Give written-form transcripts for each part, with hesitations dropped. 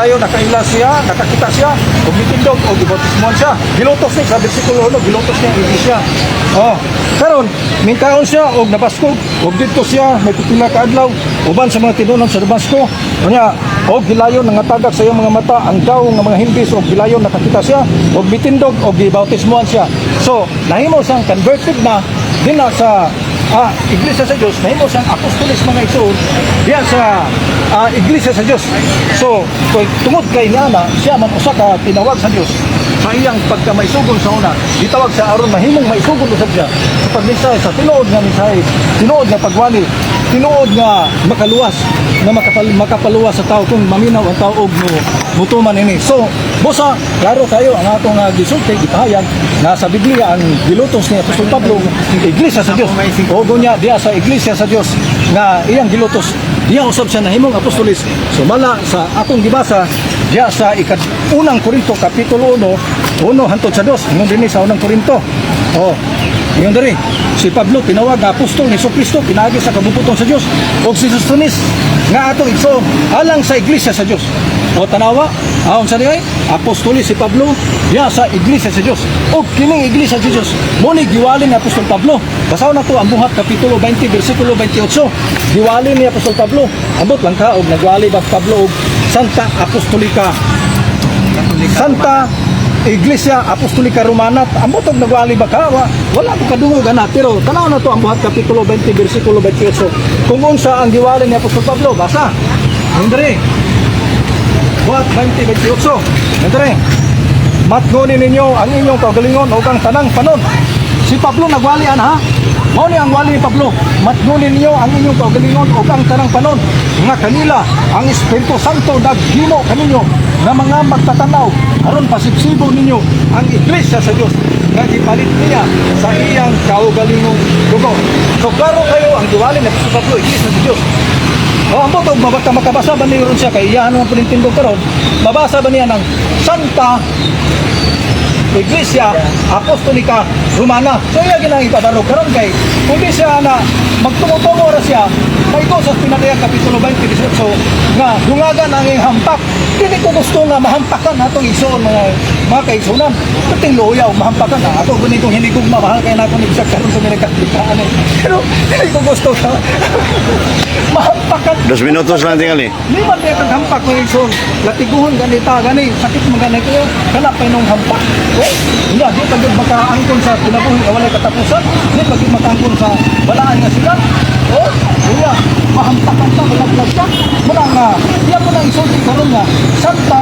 Gilayon nakaila siya, nakakita siya, ug mitindog og gibautismohan siya. Gilutos ni sa bersikulo 1, gilutos niya ang iglesia. Oh, karon mingkaon siya og nabaskog ug didto siya may pipila ka adlaw uban sa mga tinunan sa Damasco. Unya og gilayon nangatagak sa iyang mga mata ang daw nga mga himbis og gilayon nakakita siya og mitindog og gibautismohan siya. So, nahimo siyang converted na din na sa iglesia sa Dios, nahimo siyang apostolis, mga igsoon, diyan sa iglesia sa Dios. So, tungod kay niana, siya man usa ka tinawag sa Dios sa iyang pagkamaisugon sa una, gitawag siya aron mahimong maisugon usab siya sa pagmensahe sa tinuod nga mensahe, tinuod nga pagwali, tinuod nga makaluwas, nga makapaluwas sa tao kung maminaw ang tao og mo mutuman ini. So, busa klaro kayo ang atong gisulti, gipahayag nga sa Biblia ang gilutos ni Apostol Pablo, iglesia sa Dios. O gunya diya sa iglesia sa Dios nga iyang gilutos, diya usab siya nahimong apostolis. Sumala sa akong gibasa diya sa ika-unang Korinto kapitulo 1, 1 hantod sa 2, ingon dinhi sa unang Korinto. Oh, ingon diri, si Pablo tinawag nga apostol ni Kristo pinaagi sa kabubutong sa Dios ug si Sostenes nga atong igsoon alang sa iglesia sa Dios. O tanawa, aon sa diay, apostolis si Pablo diya sa iglesia sa Dios. O kining iglesia sa Dios, mo ni giwali ni Apostol Pablo. Basahon nato ang Buhat kapitulo 20 bersikulo 28. Giwali ni Apostol Pablo. Ambot lang ka og nagwali ba Pablo og Santa Apostolika, Santa Iglesia Apostolika Romana? Ambot og nagwali ba ka? Wala ko kadungog ana, pero tanaw na to ang Buhat kapitulo 20 bersikulo 28 kung unsa ang giwali ni Apostol Pablo. Basa. Indre. Buhat 20:28. Indre. "Matngoni ninyo ang inyong kaugalingon ug ang tanang panon." Si Pablo nagwali ana ha. Mao ni ang wali ni Pablo. "Matngoni ninyo ang inyong kaugalingon ug ang tanang panon nga kanila ang Espiritu Santo naghimo kaninyo nga mga magtatanaw aron pasibsibon ninyo ang iglesia sa Dios nga gipalit niya sa iyang kaugalingong dugo." So klaro kayo ang giwali ni Apostol Pablo, iglesia sa Dios. O ambot og mabaka makabasa ba niyo ron siya kay iyahan naman po karon, mabasa ba niya ng Santa Iglesia Apostolika Romana? So iya ginang ipabarog karon kay kung di siya na magtungo-tungo ra siya, maigo sa pinadayag kapitulo 20:18 nga dungagan ang iyang hampak. Dili ko gusto nga mahampakan atong igsoon, mga kaigsunan. Perting luya og mahampakan na. Ako guni kong hinigugma, mahal kay nako ni bisag karon sa mga nagkatolikaan eh. Pero dili ko gusto nga mahampakan. 2 minutos lang tingali. Di man kaya kang hampak, mga igsoon. Latiguhon ganita, gani, sakit man gani kayo. Kana pa nung hampak. Oh, hindi, di pa gyud makaangkon sa kinabuhi nga walay katapusan. Di pa gyud makaangkon sa balaan nga sila. Oh, iya, mahampakan ka, malaglag ka. Muna nga, iya mo nang isulti karon nga Santa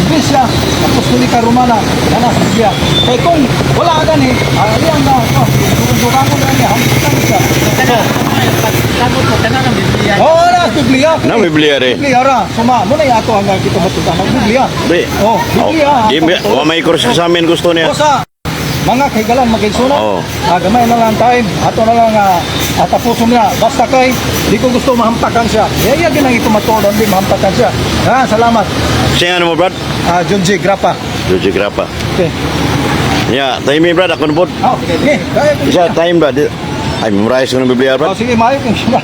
Iglesia Apostolika Romana na nasa Biblia. Kay kung wala gani, iyan na, oh, durang-durangon na niya, hampakan siya. So, Pagkamot mo, tanan ang Biblia. Oh, na Biblia. Na Biblia re. Biblia ra. Suma mo na yato ang kita matuta mag Biblia. Be. Oh, Biblia. Di wa may cross sa amin gusto niya. O sa mga kahigalan magaisuna. Oo. Gamay na lang time. Ato na lang tapuson niya. Basta kay di ko gusto mahampakan siya. Iya ginang ito matuon di mahampakan siya. Ah, salamat. Siya ano mo, Brad? Junji Grapa. Joji Grapa. Okay. Ya, time Brad ako na pod. Oh, okay. Kaya ko Isa time, Brad. Ay, memorize ko ng Biblia, Oh, Brad. sige, maayo kung siya.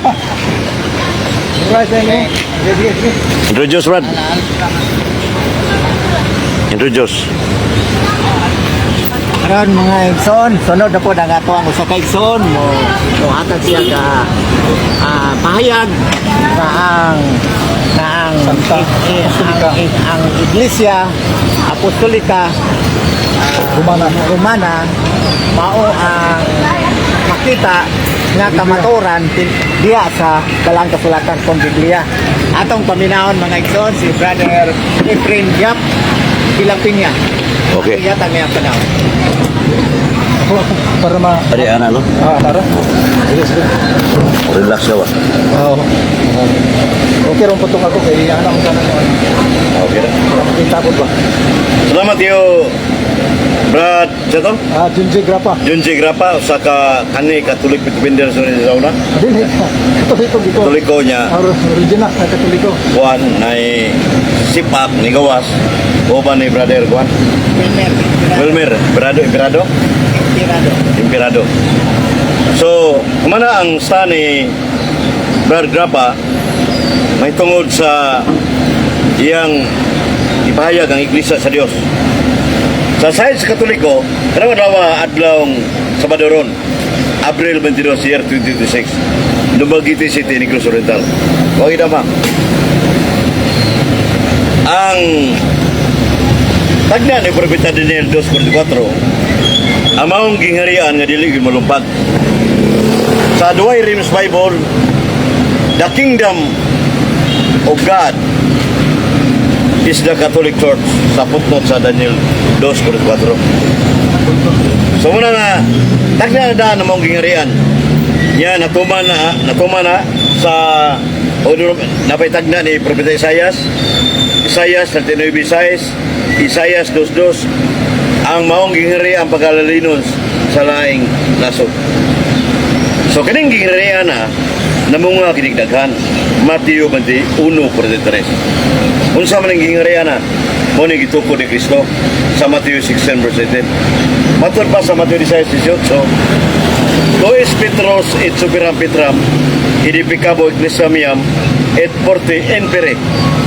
Right, thank you. Sige, sige, sige. Introduce, Brad. Introduce. Karon mga igsoon, sunod na po ang ato ang usa ka igsoon mo mohatag siya ka pahayag na ang Santa Apostolika. ang Iglesia Apostolika Romana. Romana mao ang makita nga kamatuoran diha sa Balang Kasulatan kong Biblia. Atong paminahon, mga igsoon, si Brother Efrain Yap Bilang Pinya. Okay. Yata niya panahon. Ako, para ma Ari ana no. Tara. Sige, sige. Relax ka ba? Oo. Okay ron putong ako kay anak ko sana no. Okay ra. Kita ko ba? Salamat yo. Brad, siya to? Junji Grapa. Junji Grapa usa ka kani Catholic defender sa una. Dili. Katoliko dito. Katoliko niya. Original na Katoliko. Kuan nay sipak ni gawas uban ni brother kuan Wilmer. Wilmer Brado Imperado. Impirado. Imperado. So kumana ang sta ni Brad Grapa may tungod sa Iyang ipahayag ang Iglesia sa Dios. Sa side sa Katoliko, karong adlaw, adlawng Sabado ron, Abril 22, year 2026, Dumaguete City, Negros Oriental. Wag ma. Ang tagna ni Propeta Daniel 2.44, ang maong gingharian nga dili gyud malumpag. Sa Douay Rheims Bible, the kingdom of God is the Catholic Church sa footnote sa Daniel 2.44. So muna nga, tagna na daan ang maong gingharian. Nya natuman na sa o napay tagna ni Propeta Isaias, Isaias 39:6, Isaias 2:2, ang maong gingharian pagalalinon sa laing nasod. So kining gingharian na namunga kinig daghan. Mateo 21:43. Unsa man ang gingharian na? Mao ni gitukod ni Kristo sa Mateo 16 verse 18. Matud pa sa Mateo 16:18, To es Petros et superam Petram edificabo ecclesiam meam et portae inferni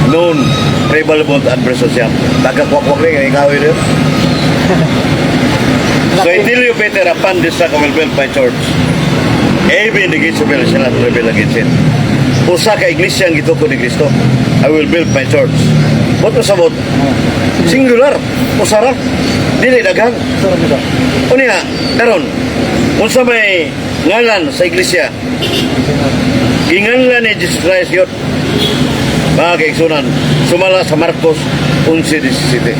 non praevalebant adversa eam. Tagakwak-kwak rin, ikaw yun. So I tell you, Peter, upon this rock I will build my church. Even the gates of hell shall not prevail against it. Usa ka iglesia ang gitukod ni Kristo. I will build my church. Buot pasabot? Singular. Usa ra. Dili daghan. Sarap nila. Unya, karon, unsa may ngalan sa iglesia? Ginganlan ni Jesus Christ yun. Mga kaigsunan, sumala sa Marcos 11:17.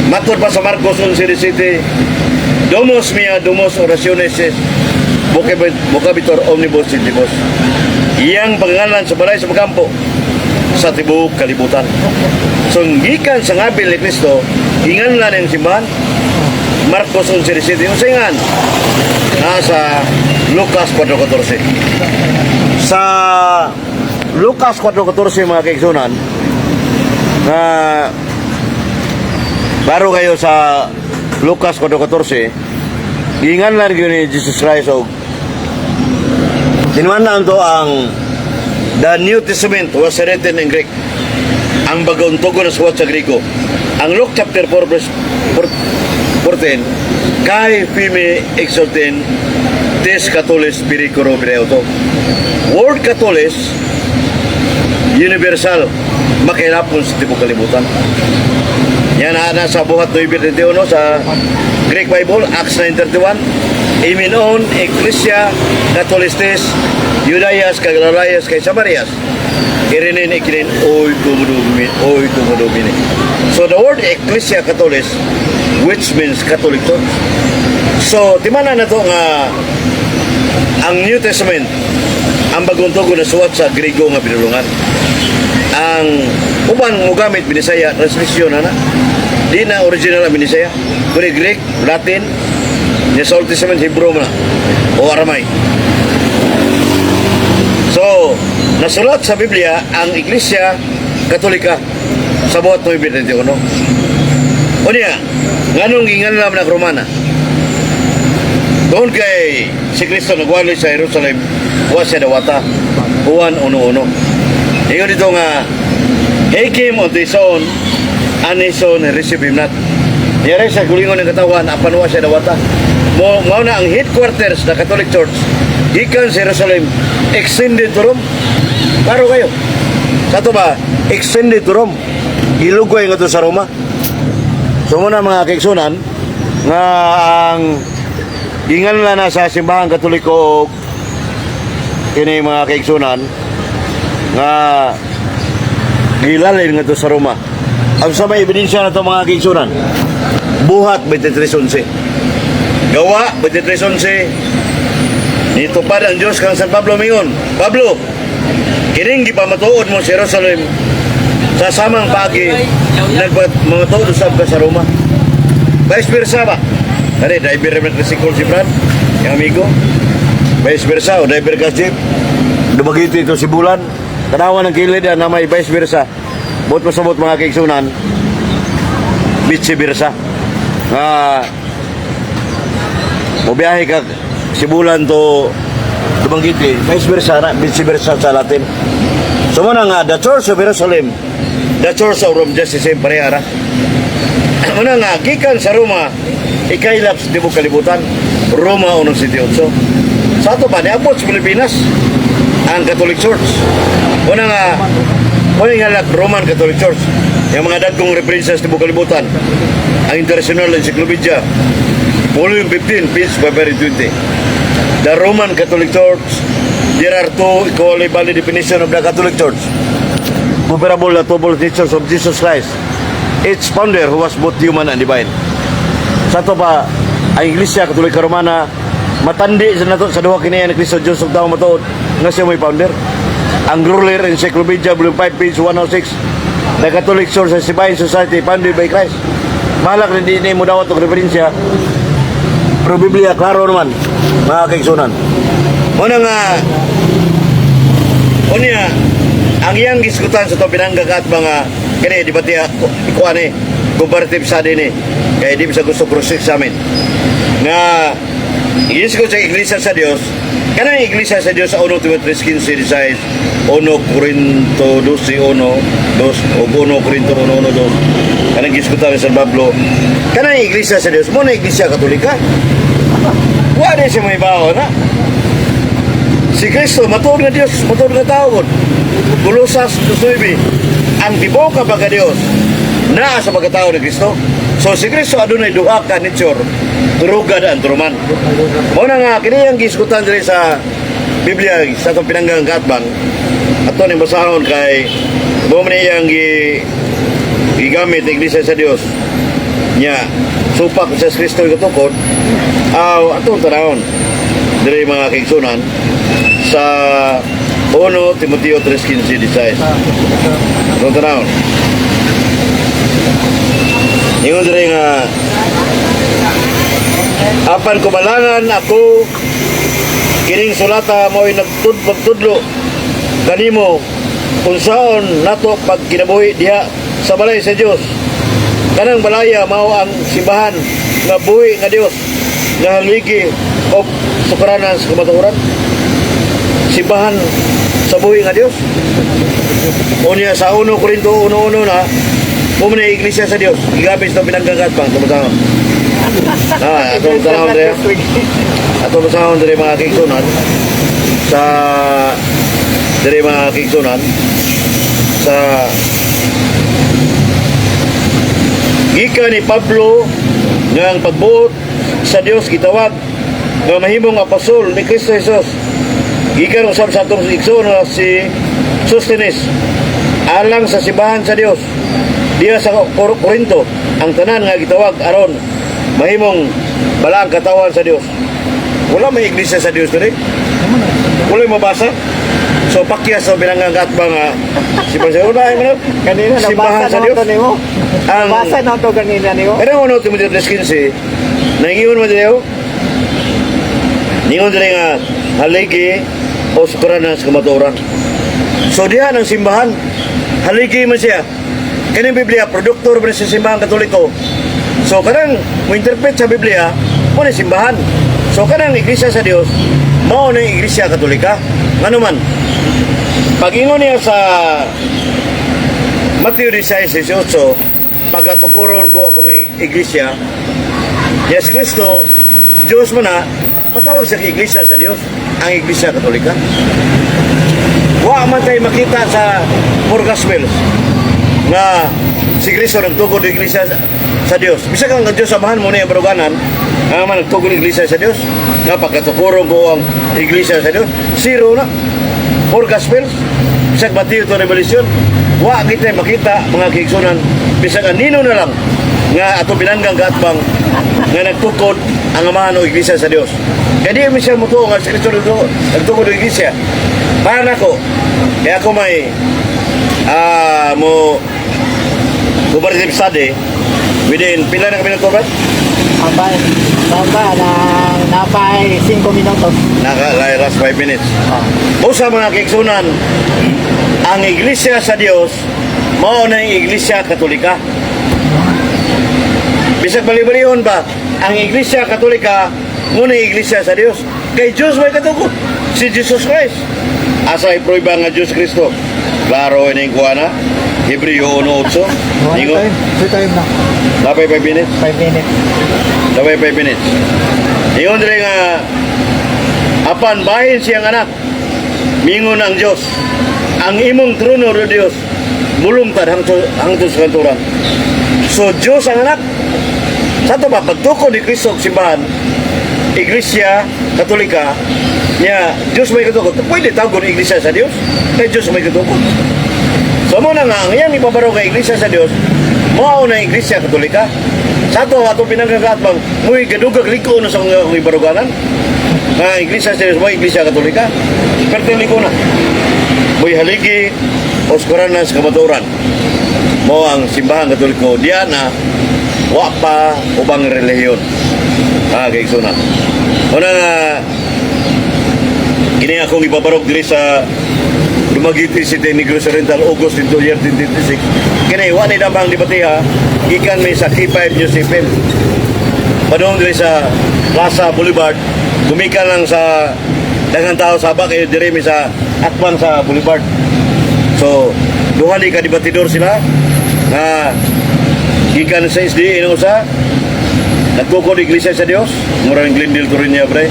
Matod pa sa Marcos 11:17, Domus mea, domus orationis est, vocabitur omnibus gentibus. Iyang pangalan sa balay sa pagkampo sa tibuok kalibutan. So, gikan sa ngabil ni Kristo, ginganlan ang simbahan, Marcos 11:17. Yung singan, nasa Lucas 4:14. Sa Lucas 4:14, mga kaigsunan, na baro kayo sa Lucas 4:14, ginganlan gyud ni Jesus Christ og Tinuan to ang The New Testament was written in Greek. Ang bagong tugon na suwat sa Grego. Ang Luke chapter 4 verse 14, kai pheme exalten tes katolis pericoro auto. Word Katolis universal, makailapon sa tibok kalibutan. Yan na sa Buhat 9:21 sa Greek Bible, Acts 9:31, Imin on Ecclesia Catholistes Judaias kag Galileas kay Samarias. Irinin ikinin oy tumudumini oy tumudumini. So the word Ecclesia Catholis, which means Catholic Church. So timana na to nga ang New Testament, ang bagong tugon na suwat sa Griego nga pinulungan. Ang uban mo gamit Binisaya translation na na. Di na original ang Binisaya. Kundi Greek, Latin, niya sa Old Testament Hebrew man na, o Aramaic. So, nasulat sa Biblia ang Iglesia Katolika sa buhat 9:21. Unya, nganong ginganlam na Romana? Doon kay si Kristo nagwali sa Jerusalem, wa siya dawata. Juan 1:1. Ingon dito nga, He came unto his own, and his own received him not. Niyari sa gulingon ng katawan, apan wa siya dawata. Mo na ang headquarters ng Catholic Church, gikan sa Jerusalem, extended to Rome. Klaro kayo. Sa to ba, extended to Rome. Gilugway nga to sa Roma. So muna mga kaigsunan, nga ang ginganlan na sa simbahan Katoliko og kini mga kaigsunan nga gilalin nga to sa Roma. Ang sa may ebidensya na to mga kaigsunan, Buhat 23:11. Gawa 23:11. Nitupad ang Diyos kang San Pablo mingon, "Pablo, kining gipamatuod mo sa Jerusalem sa samang paagi nagmatuod usab ka sa Roma." Vice versa ba? Kani driver naman tricycle si Brad, yung amigo. Vice versa o driver ka jeep. Dumaguete ito Sibulan. Tanawan ng kilid na may vice versa. Buot pasabot mga kaigsunan, vice versa. Nga mobiyahe ka Sibulan to Dumaguete, vice versa na, vice versa sa Latin. So muna nga, the Church of Jerusalem The Church of Rome, just the same, pareha ra. Muna nga, gikan sa Roma, ikaylap sa tibok kalibutan, Roma 1.78. Sa ato pa, niabot sa Pilipinas, ang Catholic Church. Muna nga, muna nga like Roman Catholic Church, yung mga dagkong referensya sa tibok kalibutan, ang International Encyclopedia, Volume 15, page 520. The Roman Catholic Church, there are two equally valid definition of the Catholic Church. Comparable the double natures of Jesus Christ, its founder, who was both human and divine. Sa ato pa, ang Iglesia Katolika Romana, matandi sa nato sa duha kini ni Kristo Diyos ug tao matuod nga siya may founder. Ang Gruller Encyclopedia, Volume 5, page 106. The Catholic Church is a divine society founded by Christ. Malak rin di mo dawat og referensya. Pero Biblia, klaro naman, mga kaigsunan. Muna nga, unya, ang iyang gisgutan sa itong pinanggagat mga kini di ba tiya ikuan ni comparative study ni kaya di sa gusto cross sa amin nga gisgot sa Iglesia sa Dios, kanang Iglesia sa Dios sa 1 Timoteo 3:15 16, 1 Corinto 12:1 2 o 1 Corinto 1:1 2, kanang gisgutan ni San Pablo, kanang Iglesia sa Dios mo na Iglesia Katolika. Wa di siya may bawo na si Kristo matuod nga Dios, matuod nga tao. Kolosas 2:9, ang tibuok ka pagka Dios naa sa pagkatao ni Kristo. So si Kristo adunay duha ka nature, true God and true man. Mao na nga kini ang gisgutan diri sa Biblia sa atong pinanggang katbang. Ato ning basahon kay mo man iyang gigamit ang Iglesia sa Dios nya supak sa Kristo ikatukod aw atong tanawon diri, mga kaigsunan, sa 1 Timoteo 3:15 16. Atong tanawon. Ingon diri nga, "Apan kumalangan ako kining sulata mo'y magtudlo kanimo unsaon nato pagkinabuhi diha sa balay sa Dios. Kanang balaya mao ang simbahan nga buhi nga Dios nga haligi og sukaranan sa kamatuoran." Simbahan sa buhi nga Dios. Unya sa 1 Corinto 1:1 na mo na iglesia sa Dios. Gigamit sa pinanggagat pang tumatawag. Ah, atong tanawon diri. Atong basahon diri, mga kaigsunan, sa diri, mga kaigsunan, sa gikan ni Pablo nga ang pagbuot sa Dios gitawag nga mahimong apostol ni Kristo Jesus, gikan usab sa atong igsoon nga si Sostenes, alang sa simbahan sa Dios diha sa Corinto, ang tanan nga gitawag aron mahimong balaang katawan sa Dios. Wala may iglesia sa Dios diri, wala may mabasa. So pakyas sa binanggang katbang nga si Pastor wala man Kanina simbahan nabasa sa na Dios. to nimo. Ang Nabasa na to kanina nimo. Pero ano Timoteo 3:15, nangingon mo diri, ningon diri nga haligi o sukaranan sa kamatuoran. So diha ng simbahan, haligi man siya. Kaning Biblia, produktor man sa simbahan Katoliko. So kanang mo interpret sa Biblia, mo ni simbahan. So kanang iglesia sa Dios, mao na yung Iglesia Katolika. Ngano man? Pag-ingon niya sa Mateo 16:18, "Pagatukuron ko akong iglesia," Yes Kristo, Diyos mo na, patawag sa iglesia sa Dios, ang Iglesia Katolika. Wa man tayo makita sa four Gospels nga si Kristo nagtukod ng iglesia sa Dios. Bisag ang Diyos Amahan mo na yung baruganan, nga man nagtukod ng iglesia sa Dios, nga "Pagkatukuron ko ang iglesia sa Dios," zero na. Four Gospels, bisag Mateo to Revelation, wa kita makita, mga kaigsunan, bisag anino na lang nga ato binanggang kaatbang nga nagtukod ang Amahan o iglesia sa Dios. Kaya di mo siya mutuo nga si Kristo nagtukod ng iglesia. Para nako, kaya ako may mo comparative study within pila na kami nagtubat? Aba, aba, na napay 5 minutos. Naka last 5 minutes. Oh. Busa, mga kaigsunan, ang Iglesia sa Dios mao na yung Iglesia Katolika. Bisag bali-balihon ba, ang Iglesia Katolika mo na yung Iglesia sa Dios. Kay Dios may katukod, si Jesus Christ. Asa iprueba nga Diyos Kristo? Klaro ini kuha na. Hebreo 1:8. Wala Ingon, time. Free time na. Napay 5 minutes. 5 minutes. Napay 5 minutes. Ingon diri nga apan bahin siyang anak, mingon ang Dios, "Ang imong trono, o Dios, mulungtad hangtod hangtod sa kanturan." So Dios ang anak. Sa ato ba pagtukod ni Kristo og simbahan, Iglesia Katolika niya, Dios may katukod. Pwede tawgon Iglesia sa Dios kay Dios may katukod. So mao na nga ang iyang ipabaro kay Iglesia sa Dios, mao na Iglesia Katolika. Sa ato ato pinagkakaatbang mo'y gadugag liko na sa mga ibaruganan nga Iglesia sa Dios mo Iglesia Katolika. Pero liko na. Mo'y haligi oskuranan sa kamatuoran. Mao ang simbahan Katoliko, diya na wa pa ubang relihiyon. Ah, kay suna. Una nga kini akong ipabarog diri sa Dumaguete City, Negros Oriental, August 22, year 2026. Kini wa ni damang debate ha, gikan mi sa K5 News FM. Padung diri sa Plaza Boulevard, gumikan lang sa daghang tao saba kayo diri mi sa atbang sa Boulevard. So, duha ni ka debatidor sila nga gikan sa SDA ng usa, nagtukod Iglesia sa Dios, mura ng Glendale Corinia pre.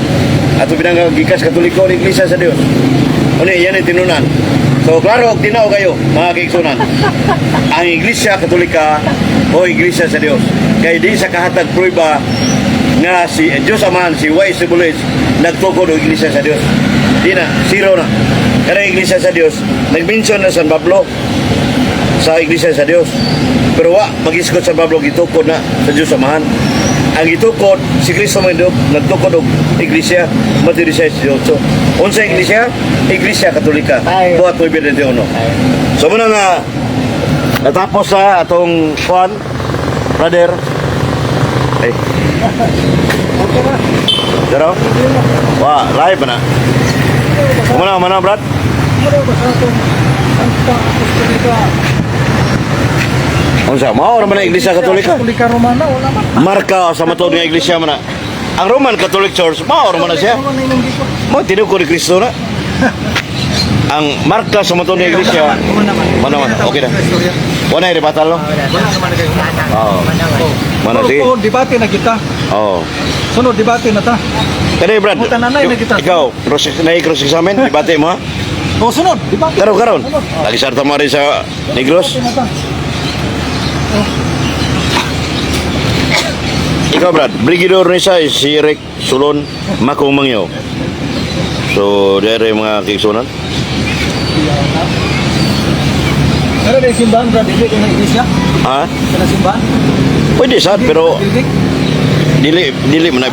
Ato pinang gikas Katoliko ng Iglesia sa Dios. Uni yan ang tinunan. So klaro og tinaw kayo mga kaigsunan. Ang Iglesia Katolika o Iglesia sa Dios. Kay di sa kahatag prueba nga si Dios Amahan, si YSWH, nagtukod og Iglesia sa Dios. Di na, zero na. Kada Iglesia sa Dios, nag-mention na San Pablo sa Iglesia sa Dios. Pero wa magisgot San Pablo gitukod na sa Dios Amahan. Ang gitukod si Kristo man nagtukod og Iglesia, Mateo 16:18. Unsa Iglesia? Iglesia Katolika. Ay. Buhat 9:21. So muna nga natapos sa atong kuan, brother. Ay. Okay na. Daro? Wa, live na. Muna, mana, brad? Muna ba sa atong Santa Apostolica? Unsa mao ra man ang Iglesia Katolika? Katolika Romana, wala man. Marka sa matuod nga iglesia man na. Ang Roman Catholic Church, mao ra man na siya. Wala na imong giko. Mao tinukod ni Kristo na. Ang marka sa matuod nga iglesia, mana man, okay na. Wala na rebuttal, no? Wala naman kayo. Oo. Mana sige. Pero debate na kita. Oo. Sunod debate na ta. Kani, brad. Buta nanay na kita. Ikaw, cross na cross examine, debate mo ha. O sunod, debate. Karon karon. Sunod. Lagi sarta mo rin sa Negros. Debate na ta. Ikaw, brad, Brigidor ni sa si Rick Sulon Makong Mangyaw. So, dire mga kaigsunan. Pero na simbahan, brad, dili kay na iglesia. Ha? Kana simbahan. Pwede sad pero Building. dili dili man na.